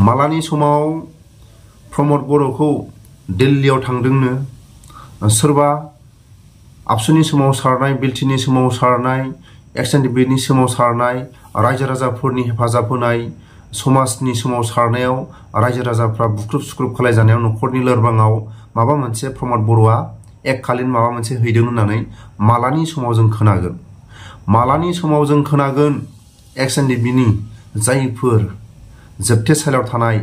मालानि समाव प्रमद बर'खौ दिल्लीयाव थांदोंनो सोरबा आबसुनि सोमावसारनाय बिलटिनि सोमावसारनाय एक्सएनडिबिनि सोमावसारनाय रायजो राजाफोरनि हेफाजाब होनाय समाजनि सोमावसारनायाव रायजो राजाफ्रा बुख्रुब सुख्रुब खालायजानायाव न'खरनि लोरबाङाव माबा मोनसे प्रमद बर'आ एककालीन माबा मोनसे हैदों होननानै मालानि समाव जों खोनागोन मालानि समाव जों खोनागोन एक्सएनडिबिनि जायफोर जोबथेसालियाव थानाय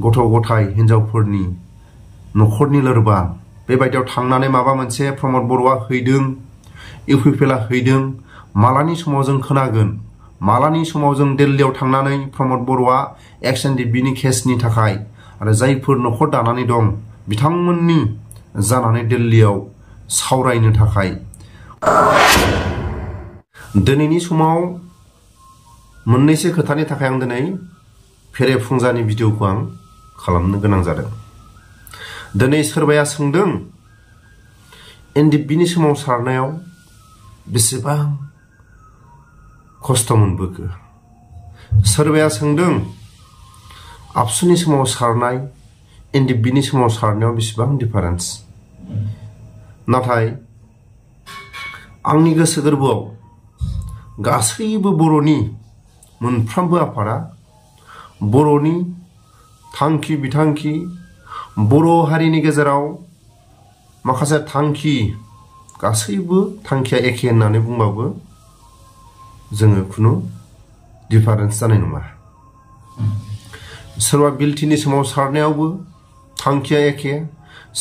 गथ' गथाय हिनजावफोरनि न'खरनि लोरबां बेबायदियाव थांनानै माबा मोनसे प्रमद बर'आ हैदों इउपिपिएलआ हैदों मालानि समाव जों खोनागोन मालानि समाव जों दिल्लीयाव थांनानै प्रमद बर'आ एक्सएनडिबिनि केसनि थाखाय आरो जायफोर न'खर दानानै दं बिथांमोननि जानानै दिल्लीयाव सावरायनो थाखाय दिनैनि समाव मोननैसो खोथानि थाखाय आं दिनै फेरेफुंजानि भिडिअखौ आं खालामनो गोनां जादों दिनै सोरबाया सोंदों एनडिबिनि सोमावसारनायाव बेसेबां खस्थ' मोनबोखो सोरबाया सोंदों आबसुनि सोमावसारनाय एनडिबिनि सोमावसारनायाव बेसेबां डिफारेन्स नाथाय आंनि गोसो गोरबोआव गासैबो बर'नि मोनफ्रोमबो आफादा बर'नि थांखि बिथांखि बर' हारिनि गेजेराव माखासे थांखि गासैबो थांखिया एखे होननानै बुंबाबो जोङो खुनु डिफारेन्स जानाय नङा सोरबा बिलटिनि सोमावसारनायावबो थांखिया एखे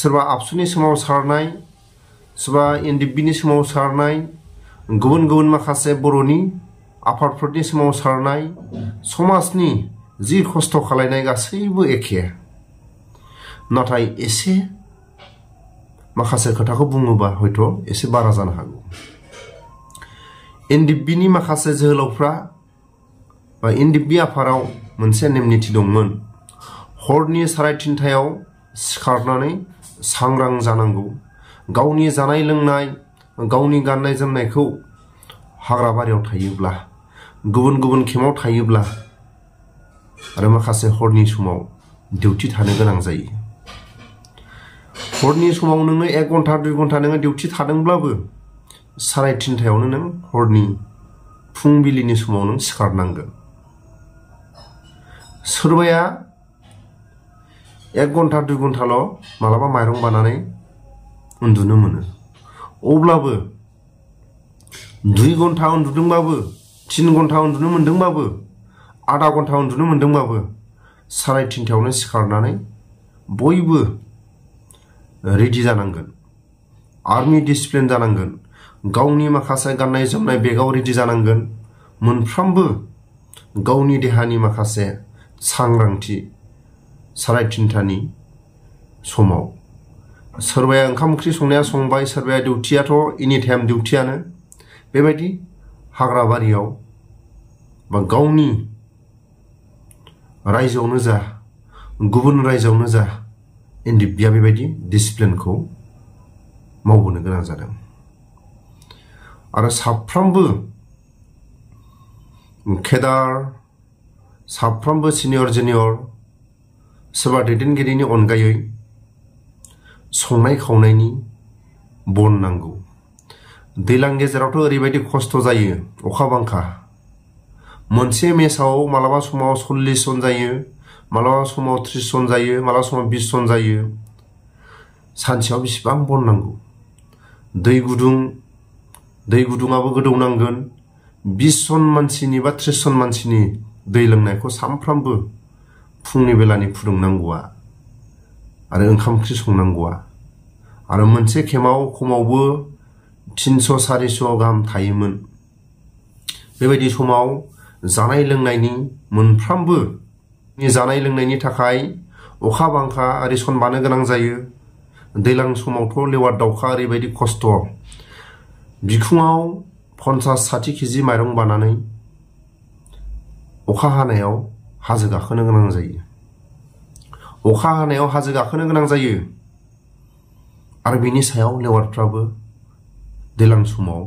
सोरबा आबसुनि सोमावसारनाय सोरबा एनडिबिनि सोमावसारनाय गुबुन गुबुन माखासे बर'नि आफादफोरनि सोमावसारनाय समाजनि जि खस्थ' खालायनाय गासैबो एखे नाथाय एसे माखासे खोथाखौ बुङोबा हयथ' एसे बारा जानो हागौ एनडिबिनि माखासे जोहोलावफ्रा बा एनडिबि आफादाव मोनसे नेम निथि दंमोन हरनि 3:30 सिखारनानै सांग्रां जानांगौ गावनि जानाय लोंनाय गावनि गाननाय जोमनायखौ हाग्राबारियाव थायोब्ला गुबुन गुबुन केम्पआव थायोब्ला आरो माखासे हरनि समाव डिउटि थानो गोनां जायो हरनि समाव नोङो 1 घन्टा 2 घन्टा नोङो डिउटि थादोंब्लाबो 3:30 नों हरनि फुंबिलिनि समाव नों सिखारनांगोन सोरबाया 1 घन्टा 2 घन्टाल' मालाबा माइरं बानानै उन्दुनो मोनो अब्लाबो 2 घन्टा उन्दुदोंबाबो 3 घन्टा उन्दुनो मोनदोंबाबो आधा घन्टा उन्दुनो मोनदोंबाबो 3:30 सिखारनानै बयबो रेडि जानांगोन आर्मि डिसिप्लिन जानांगोन गावनि माखासे गाननाय जोमनाय बेगाव रेडि जानांगोन मोनफ्रोमबो गावनि देहानि माखासे सांग्रांथि 3:30 समाव सोरबाया ओंखाम ओंख्रि संनाया संबाय सोरबाया डिउटियाथ' एनि टाइम डिउटियानो बेबायदि हाग्राबारियाव बा गावनि रायजोआवनो जा गुबुन रायजोआवनो जा एनडिबिया बेबायदि डिसिप्लिनखौ मावबोनो गोनां जादों आरो साफ्रोमबो केडार साफ्रोमबो सिनियर जुनियर सोरबा दैदेनगिरिनि अनगायै संनाय खावनायनि बन नांगौ दैलां गेजेरावथ' ओरैबायदि खस्थ' जायो अखा बांखा मोनसे मेसाव मालाबा समाव 40 जन जायो मालाबा समाव 30 जन जायो मालाबा समाव 20 जन जायो सानसेयाव बेसेबां बन नांगौ दै गुदुङाबो गोदौनांगोन 20 जन मानसिनि बा 30 जन मानसिनि दै लोंनायखौ सानफ्रामबो फुंनि बेलानि फुदुंनांगौआ आरो ओंखाम ओंख्रि संनांगौआ आरो मोनसे केम्पआव खमावबो 300-400 गाहाम थायोमोन बेबायदि समाव जानाय लोंनायनि मोनफ्रोमबो जानाय लोंनायनि थाखाय अखा बांखा आरि सनबानो गोनां जायो दैलां समावथ' लेवार दावखा ओरैबायदि खस्थ' बिखुङाव 50-60 केजि माइरं बानानै अखा हानायाव हाजो गाखोनो गोनां जायो अखा हानायाव हाजो गाखोनो गोनां जायो आरो बिनि सायाव लेवारफ्राबो दैलां समाव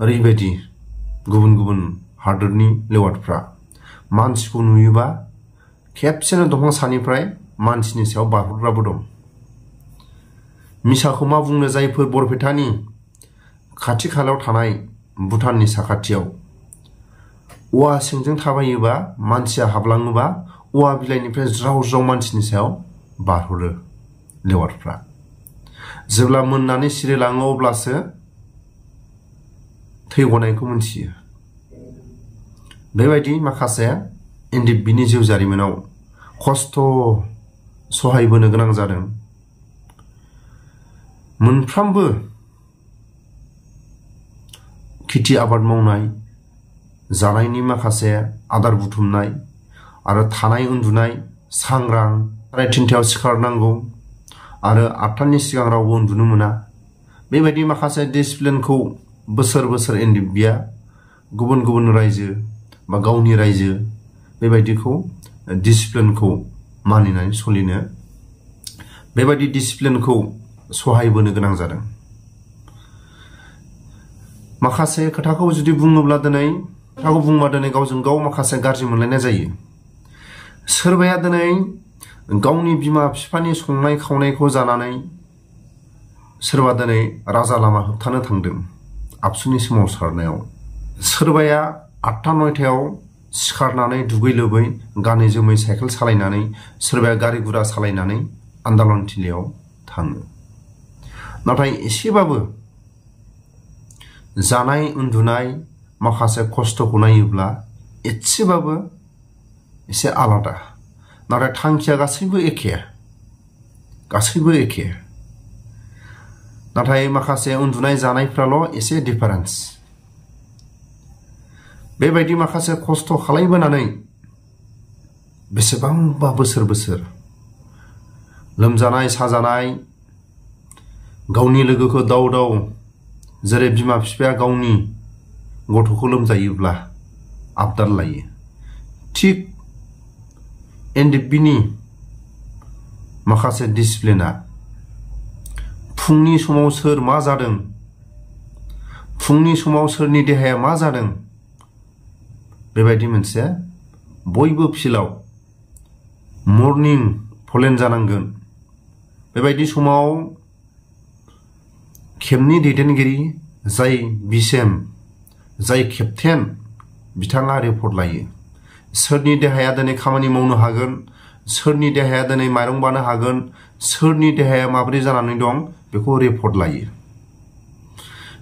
ओरैबायदि गुबुन गुबुन हादोरनि लेवारफ्रा मानसिखौ नुयोबा खेबसेनो दंफां सानिफ्राय मानसिनि सायाव बारहरग्राबो दं। मिसाखौ मा बुंनो जायफोर बरपेटानि खाथि खालायाव थानाय भुटाननि साखाथियाव औवा सिंजों थाबायोबा मानसिया हाबलाङोबा औवा बिलाइनिफ्राय ज्राव ज्राव मानसिनि सायाव बारहरो लेवारफ्रा। जेब्ला मोननानै सिरिलाङो अब्लासो थै गनायखौ मोनथियो। बेबायदि माखासे एनडिएफबिनि जिउ जारिमिनाव खस्थ' सहायबोनो गोनां जादों। मोनफ्रोमबो खेथि आबाद मावनाय, जानायनि माखासे आदार बुथुमनाय आरो थानाय उन्दुनाय सांग्रां, 3:30 सिखारनांगौ आरो 8टानि सिगां रावबो उन्दुनो मोना। बेबायदि माखासे डिसिप्लिनखौ बोसोर बोसोर एनडिएफबिया गुबुन गुबुन रायजो बा गावनि रायजो बेबायदिखौ डिसिप्लिनखौ मानिनानै सोलिनो बेबायदि डिसिप्लिनखौ सहायबोनो गोनां जादों। माखासे खोथाखौ जुदि बुङोब्ला दिनै गावजों गाव माखासे गाज्रि मोनलायनाय जायो। सोरबाया दिनै गावनि बिमा बिफानि संनाय खावनायखौ जानानै सोरबा दिनै राजा लामा होबथानो थांदों आबसुनि सोमावसारनायाव। सोरबाया 8टा-9टायाव सिखारनानै दुगै लोबै गानै जोमै साइकेल सालायनानै सोरबाया गारि गुरा सालायनानै आन्दालन थिलियाव थाङो। नाथाय एसेबाबो जानाय उन्दुनाय माखासे खस्थ'खौ नायोब्ला एसेबाबो एसे आलादा। नाथाय थांखिया गासैबो एखे। नाथाय माखासे उन्दुनाय जानायफ्राल' एसे डिफारेन्स। बेबायदि माखासे खस्थ' खालायबोनानै बेसेबांबा बोसोर लोमजानाय साजानाय गावनि लोगोखौ दाव जेरै बिमा बिफाया गावनि गथ'खौ लोमजायोब्ला आबदार लायो, थिग एनडिएफबिनि माखासे डिसिप्लिना फुंनि समाव सोर मा जादों, फुंनि समाव सोरनि देहाया मा जादों, बेबायदि मोनसे बयबो फिल्डआव मर्निं फलेन जानांगोन। बेबायदि समाव केम्पनि दैदेनगिरि जाय बिसेम जाय केप्टेन बिथाङा रिपर्ट लायो। सोरनि देहाया दिनै खामानि मावनो हागोन, सोरनि देहाया दिनै माइरं बानो हागोन, सोरनि देहाया माबोरै जानानै दं बेखौ रिपर्ट लायो।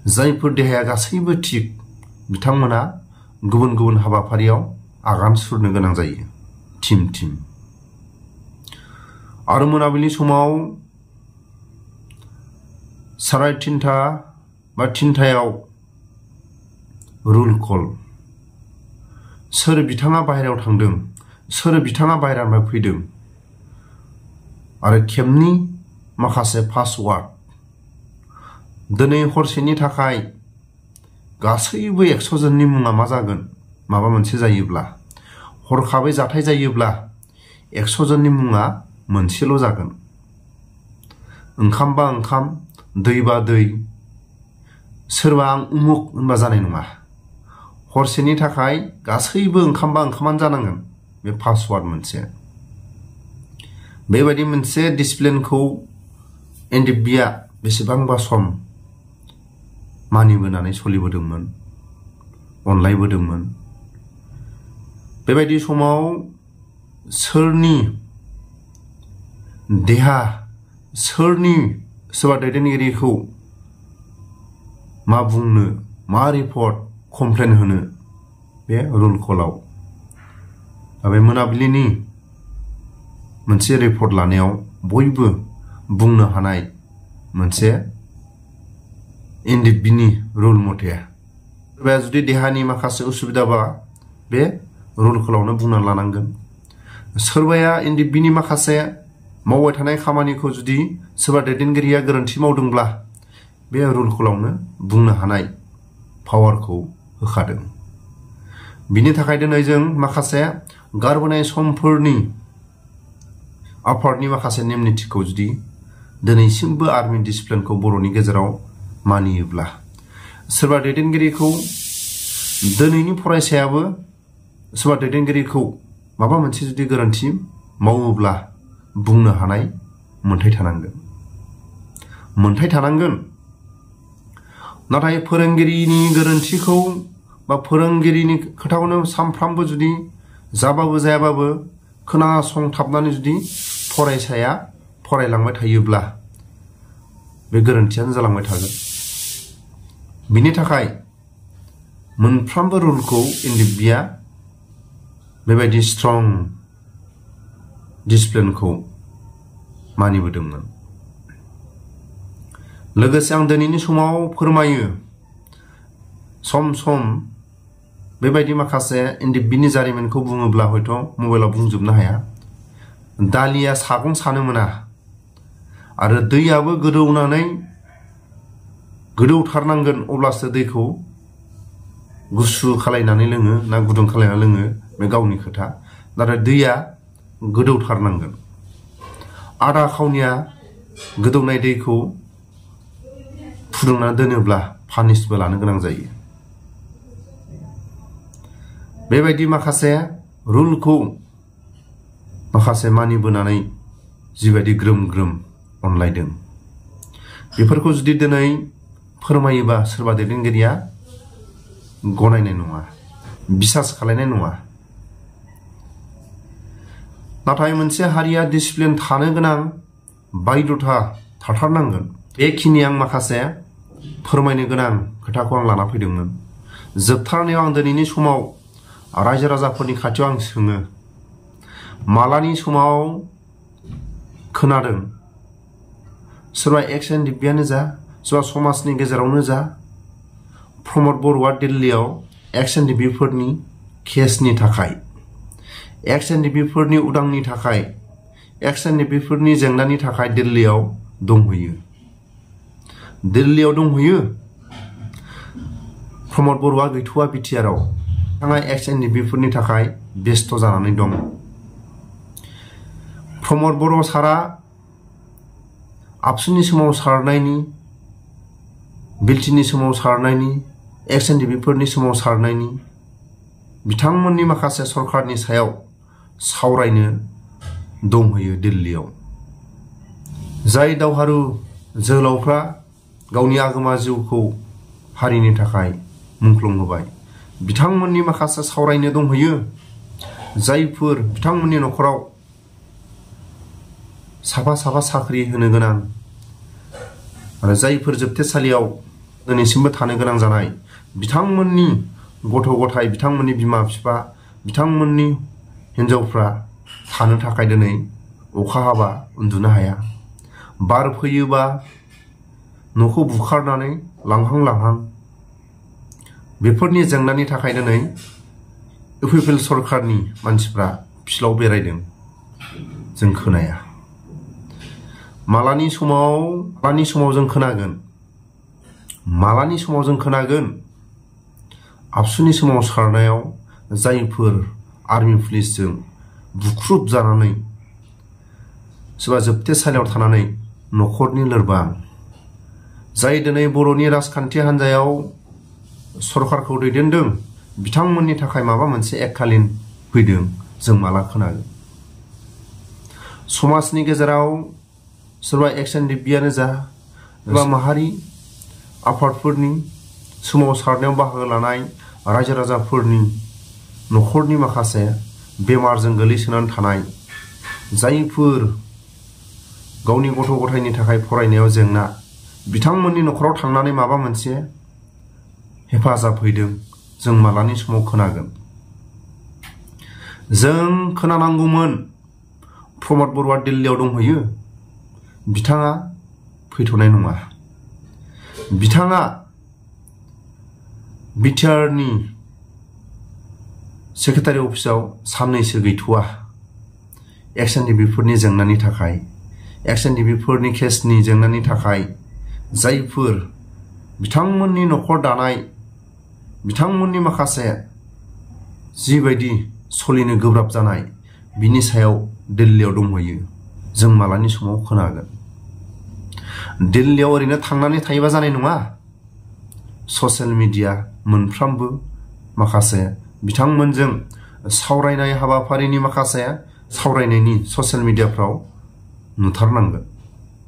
जायफोर देहाया गासैबो थिग बिथांमोना गुबुन गुबुन हाबाफारियाव आगान सुरनो गोनां जायो टिम। आरो मोनाबिलि समाव 3:30 बा 3टायाव रुल कल। सोर बिथाङा बाहेरायाव थांदों, सोर बिथाङा बाहेरानिफ्राय फैदों आरो केम्पनि माखासे पासवार्ड। दिनै हरसेनि थाखाय गासैबो 100 जननि मुङा मा जागोन, माबा मोनसे जायोब्ला हरखाबै जाथाय जायोब्ला 100 जननि मुङा मोनसेल' जागोन। ओंखाम बा ओंखाम, दै बा दै। सोरबा आं उमुक होनबा जानाय नङा। हरसेनि थाखाय गासैबो ओंखाम बा ओंखामानो जानांगोन। बे पासवार्ड मोनसे। बेबायदि मोनसे डिसिप्लिनखौ एनडिएफबिया बेसेबांबा सम मानिबोनानै सोलिबोदोंमोन, अनलायबोदोंमोन। बेबायदि समाव सोरनि देहा, सोरबा दैदेनगिरिखौ मा बुंनो, मा रिपर्ट कमप्लेन होनो बे रुल कलाव। बे मोनाबिलिनि मोनसे रिपर्ट लानायाव बयबो बुंनो हानाय मोनसे एनडिएफबिनि रुल मथे सोरबाया जुदि देहानि माखासे उसुबिदाबा बे रुल कलावनो बुंना लानांगोन। सोरबाया एनडिएफबिनि माखासे मावबाय थानाय खामानिखौ जुदि सोरबा दैदेनगिरिया गोरोन्थि मावदोंब्ला बे रुल कलावनो बुंनो हानाय पावारखौ होखादों। बिनि थाखाय दिनै जों माखासे गारबोनाय समफोरनि आफादनि माखासे नेम निथिखौ जुदि दिनैसिमबो आर्मि डिसिप्लिनखौ बर'नि गेजेराव मानियोब्ला सोरबा दैदेनगिरिखौ दिनैनि फरायसायाबो सोरबा दैदेनगिरिखौ माबा मोनसे जुदि गोरोन्थि मावोब्ला बुंनो हानाय मोन्थाय थानांगोन। मोन्थाय थानांगोन। नाथाय फोरोंगिरिनि गोरोन्थिखौ बा फोरोंगिरिनि खोथाखौनो सानफ्रामबो जुदि जाबाबो जायाबाबो खोनासंथाबनानै जुदि फरायसाया फरायलांबाय थायोब्ला बे गोरोन्थियानो जालांबाय थागोन। बिनि थाखाय मोनफ्रोमबो रुलखौ एनडिएफबिआ बेबायदि स्ट्रं डिसिप्लिनखौ मानिबोदोंमोन। लोगोसे आं दिनैनि समाव फोरमायो सम सम बेबायदि माखासे एनडिएफबिनि जारिमिनखौ बुङोब्ला हयथ' मबाइलाव बुंजोबनो हाया। दालिया सागं सानो मोना आरो दैयाबो गोदौथारनांगोन अब्लासो दैखौ गुसु खालायनानै लोङो ना गुदुं खालायनानै लोङो बे गावनि खोथा। नाथाय दैया गोदौथारनांगोन। आधा खावनिया गोदौनाय दैखौ फुदुंना दोनोब्ला पानिशबो लानो गोनां जायो। बेबायदि माखासे रुलखौ माखासे मानिबोनानै जिबायदि ग्रोम ग्रोम अनलायदों बेफोरखौ जुदि दिनै फोरमायोबा सोरबा दैदेनगिरिया गनायनाय नङा, बिसास खालायनाय नङा। नाथाय मोनसे हारिया डिसिप्लिन थानो गोनां बायध'था थाथारनांगोन। बेखिनि आं माखासे फोरमायनो गोनां खोथाखौ आं लाना फैदोंमोन। जोबथारनायाव आं दिनैनि समाव रायजो राजाफोरनि खाथियाव आं सोङो, मालानि समाव खोनादों सोरबा एक्स एनडिएफबिआनो जा सोरबा समाजनि गेजेरावनो जा प्रमद बर'आ दिल्लीयाव एक्स एनडिएफबिफोरनि केसनि थाखाय, एक्स एनडिएफबिफोरनि उदांनि थाखाय, एक्स एनडिएफबिफोरनि जेंनानि थाखाय दिल्लीयाव दंहैयो। दिल्लीयाव दंहैयो। प्रमद बर'आ गैथ'वा बिटिआरआव। बिथाङा एक्स एनडिएफबिफोरनि थाखाय बेस्थ' जानानै दं। प्रमद बर' सारा आबसुनि सोमावसारनायनि, बिलटिनि सोमावसारनायनि, एक्स एनडिएफबिफोरनि सोमावसारनायनि बिथांमोननि माखासे सरकारनि सायाव सावरायनो दंहैयो दिल्लीयाव। जाय दावहारु जोहोलावफ्रा गावनि आगोमा जिउखौ हारिनि थाखाय मुंख्लं होबाय बिथांमोननि माखासे सावरायनो दंहैयो। जायफोर बिथांमोननि न'खराव साफा साफा साख्रि होनो गोनां आरो जायफोर जोबथेसालियाव दिनैसिमबो थानो गोनां जानाय बिथांमोननि गथ' गथाय, बिथांमोननि बिमा बिफा, बिथांमोननि हिन्जावफ्रा थानो थाखाय दिनै अखा हाबा उन्दुनो हाया, बार फैयोबा न'खौ बुखारनानै लांहां लांहां। बेफोरनि जेंनानि थाखाय दिनै इउपिपिएल सरकारनि मानसिफ्रा फिल्डआव बेरायदों। जों खोनाया। मालानि समाव जों खोनागोन, मालानि समाव जों खोनागोन आबसुनि सोमावसारनायाव जायफोर आर्मि पुलिसजों बुख्रुब जानानै सोरबा जोबथेसालियाव थानानै न'खरनि लोरबां, जाय दिनै बर'नि राजखान्थि हान्जायाव सरकारखौ दैदेनदों बिथांमोननि थाखाय माबा मोनसे एककालीन फैदों, जों माला खोनागोन? समाजनि गेजेराव सोरबा एक्स एनडिएफबिआनो जा सोरबा माहारि आफादफोरनि सोमावसारनायाव बाहागो लानाय रायजो राजाफोरनि न'खरनि माखासे बेमारजों गोलैसोनानै थानाय, जायफोर गावनि गथ' गथायनि थाखाय फरायनायाव जेंना, बिथांमोननि न'खराव थांनानै माबा मोनसे हेफाजाब हैदों, जों मालानि समाव खोनागोन? जों खोनानांगौमोन प्रमद बर'आ दिल्लीयाव दंहैयो। बिथाङा फैथ'नाय नङा। बिथाङा बिटिआरनि सेक्रेटारि अफिसाव साननैसो गैथ'वा। एक्स एनडिएफबिफोरनि जेंनानि थाखाय, एक्स एनडिएफबिफोरनि केसनि जेंनानि थाखाय जायफोर बिथांमोननि न'खर दानाय, बिथांमोननि माखासे जिबायदि सोलिनो गोब्राब जानाय बिनि सायाव दिल्लीयाव दंहैयो। जों मालानि समाव खोनागोन? दिल्लीयाव ओरैनो थांनानै थायोबा जानाय नङा। ससियेल मिडिया मोनफ्रोमबो माखासे बिथांमोनजों सावरायनाय हाबाफारिनि माखासे सावरायनायनि ससियेल मिडियाफ्राव नुथारनांगोन।